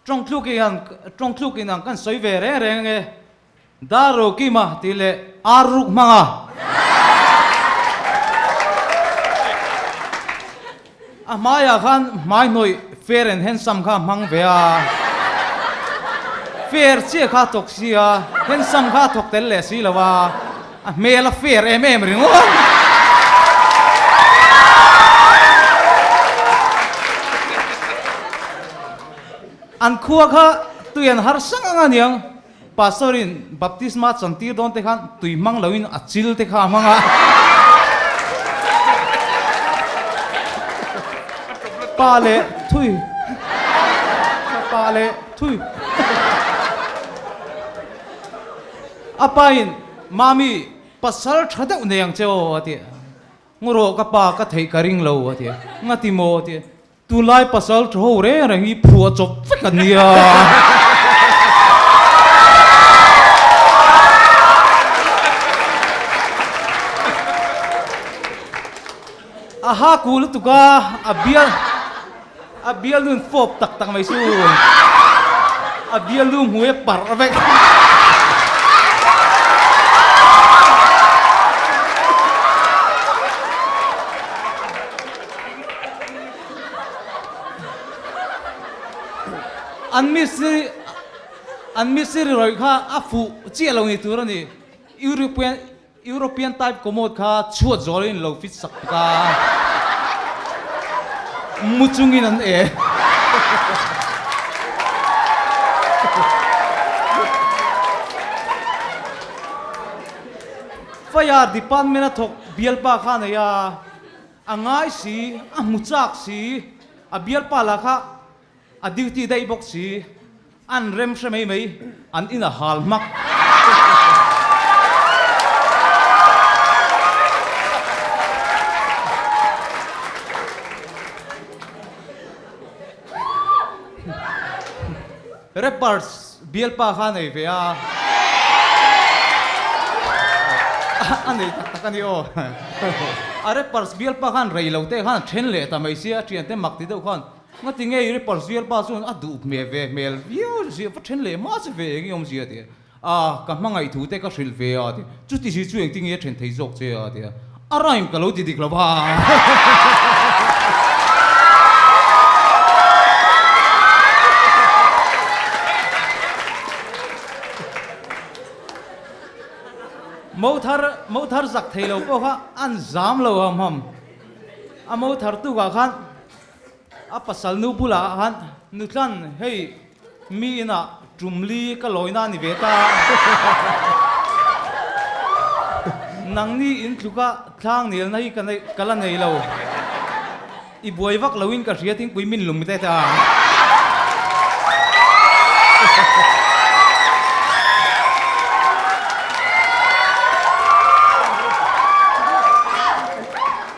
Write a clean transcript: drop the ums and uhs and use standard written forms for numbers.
Tawngtluk in tawngtluk in ang kan sawi ve reng reng e. Dar ro kima tih leh ar ruk hmang a. A hmaiah khan hmai hnawih fair and handsome kha a hmang ve a. Fair chiah kha a thawk si a, handsome kha a thawk tel leh si lo a, a hmel a fair em em ringawt. An khua kha tui an har sang ang a niang. Pastor in baptisma chantir dawn te khan tui hmang lo in a chil te kha a hmang a. Pa leh thui. Pa leh thui. A pa in Mami pasal tha deuh nei ang che aw a ti. Ngaw ka pa ka theih ka ring lo a ti. Ngati maw a ti. Tunlai pasal tha ho reng reng hi phuah chawp vek a nia. A ha ku lutuk a, a bial a bialnu in fawp tak tak mai chu a bialnu hmui a parh vek. An mistiri an mistiri rawih kha a fuh chiah lo ni tur a ni. European European type commode kha chhuat zawlin lo fit sak tuk a, mu chungin an e. Fire department a thawk bialpa kha a nei a. A ngai si, a hmu chak si, a bialpa lah kha a duty daih bawk si, an rem hre mai mai, an in a hal hmak. Rappers bialpa kha a nei ve a, a nei tak tak a ni aw. A rappers bialpa khan rei lo te khan a then leh ta mai sia, a thiante mak ti deuh khan ngati nge i rappers bialpa chuan a duh hmel ve hmel viau zia va then leh hma che ve eng i awmzia ti a, ka hmangaih thu te ka hrilh ve a ti, chuti si chu engtin nge a then thei zawk che a ti a, a rhyme ka lo ti dik lo va. Mo thar mo thar zak thei lo pawh kha an zam lo ham ham. A mo thar tukah khan a pasal nu bulah khan nutlan hei mi inah tumli ka lawina a ni ve ta. Nangni in tluka thlang nelna hi ka nei ka la nei lo. I buai vak loin ka hria thingpui min lum te ta.